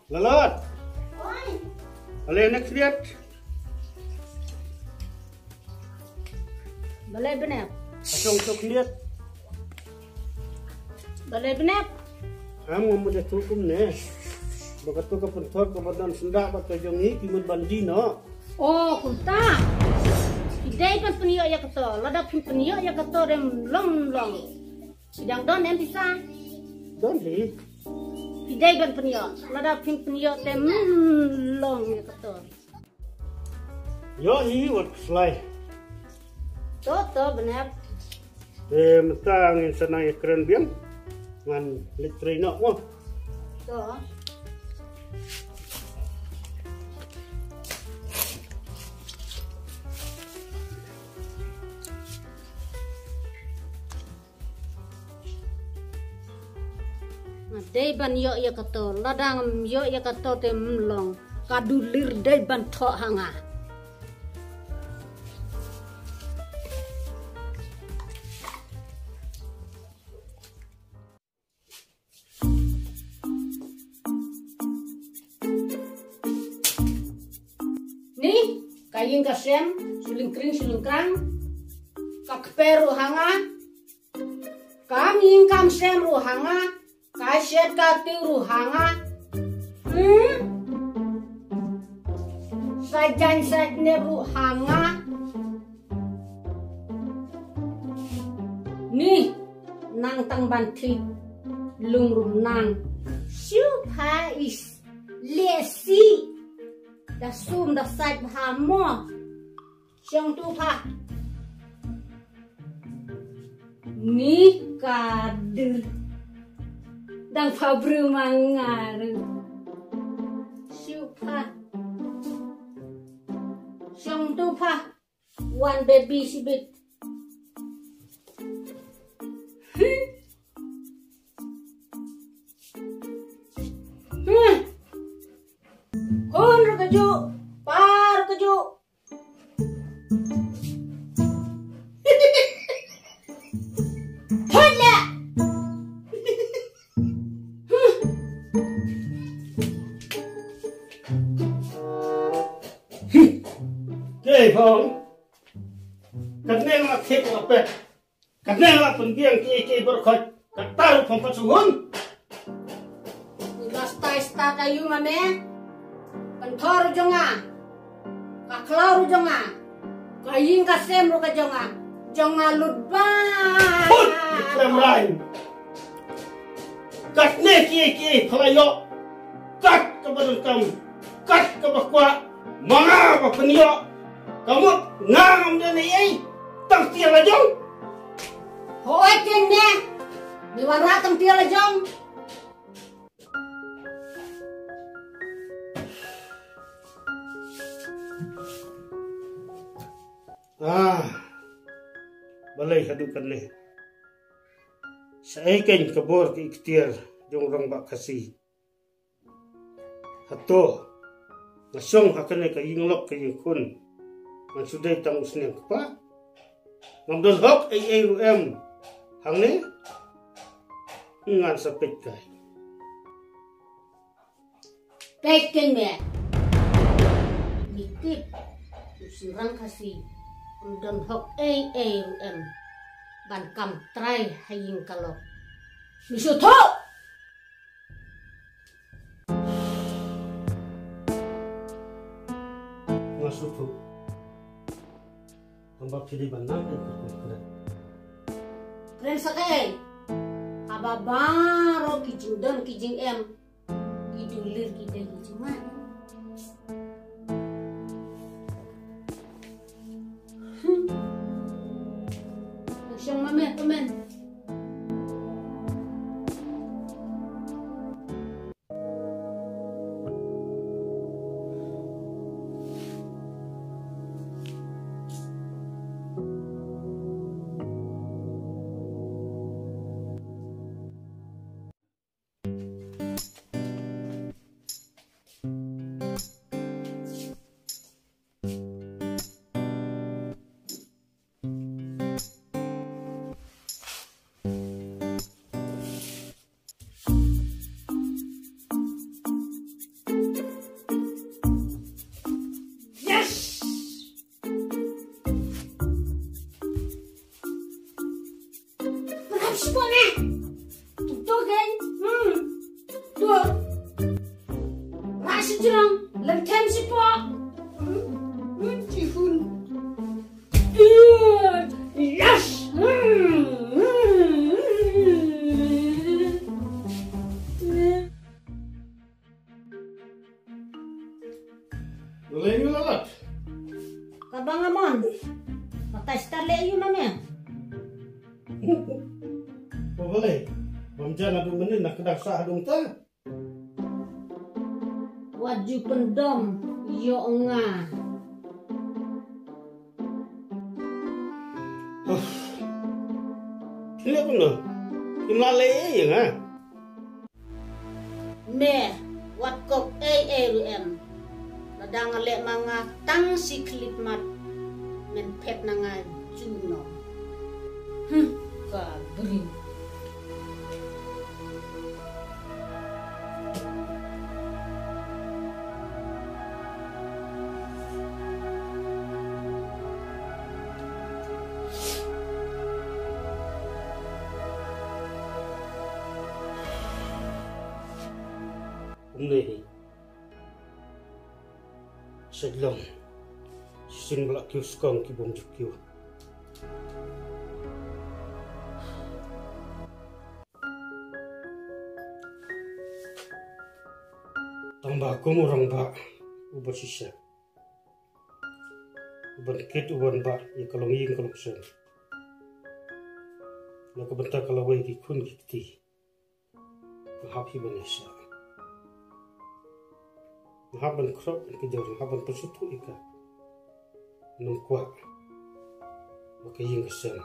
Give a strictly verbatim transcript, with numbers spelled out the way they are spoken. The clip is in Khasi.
Lalot. Oi. Ale next date. Balei bnep? Asong sok date. Balei bnep? Am ngam mut ïathuh kumne. Ba kato ka pynthor kaba don syndah bad ka jong ngi ki mut ban die noh. O kumta. Phi dei ban pynïoh ïa kato, lada phim pynïoh ïa kato te ym long long. Phi dang don em pisa? Don hi. Phi dei ban pynïoh, lada phim pynïoh te ym long ïa kato. Ïoh hi wat slai. To to bnep. Te mynta ngin sa nang ïakren biang. Ngan leit trei noh mo. To. Nga dei ban ïoh ïa kato, lada ngam ïoh ïa kato te ym long, ka dulir dei ban thoh ha nga. Ni, ka ïing ka sem, shu lyngkring shu lyngkrang, ka kper ruh ha nga, kam ïing kam sem ruh ha nga, ka shet ka tiew ruh ha nga. Hmm? Sa jaiñ sa jnep ruh ha nga. Ni, nang tang ban thied, lum ruh nang. Shu pha is leh si. Da sum da sait bha mo. Shong tu pha. Ni ka dir. Dang pha bru ma nga ru. Shu pha. Shong tu pha. One baby shibit. Hmm. Khun ruh kajuh, pa ruh kajuh. Thut leh. Kei phong. Katne nga khit nga pet. Katne nga pynbiang kiei kiei baroh khoit. Kata ruh phong pat sngewhun. Nga stai stad aïu ma me. Pynthor jong nga. Ka khlaw jong nga. Ka ïing ka sem ruh ka jong nga. Jong nga lut ba. Put! Khlem rai. Katne kiei kiei pha la ïoh. Kat kaba donkam. Kat kaba kwah. Ma nga ba pynïoh. Ka mut nga ngam don ei ei. Tang tiar la jong. Hooid ïa ne. Me wanrah tang tiar la jong. Ah. Balei haduh kane. Shaei kein ka bor ka ikhtiar jong u rangbah Khasi. Hato nga shong ha kane ka ïing lok ka ïing khun. Ngan shu dei tang u sniang kpa. Ngam don hok ei ei ruh em. Hangne ngan sa peit kai. Peit kein me. Me tip u shynrang Khasi um don hok ei ei ruh em ban kam trai ha ïing ka lok. Me shu thoh. Nga shu thoh. Tang ba phi dei ban nang ïa ka kren. Kren sa kaei? Haba baroh ki jingdon ki jingem. Ki dulir ki dei ki jingman. Hmm. Shong ma me, ma me. Chihun. Yes. Lei yu lalat. Ka bang amon. Matai star lei yu mame. Ba balei? Bam jan adu mene na kedang sah adu mta. Wat ju pyndom ïoh nga. Uf. Kine kumno? Kim la leh ïa nga. Me wat kop ei ei ruh em. Lada nga leh ma nga tang shi khyllipmat, men phet na nga junom. Hm, ka briew. Kumne hi. Shet long. Shisien ba la kiew skong ki bym ju kiew. Tang ba kum u rangbah uba shisha, uban kit uban bah ïa ka longïing ka longsem. Na ka bynta ka lawei ki khun ki kti. Nga hap hi ban ïasha. Nga hap ban khrok ban kjor, nga hap ban pynsngewthuh ïa ka. Nang kwah ba ka ïing ka sem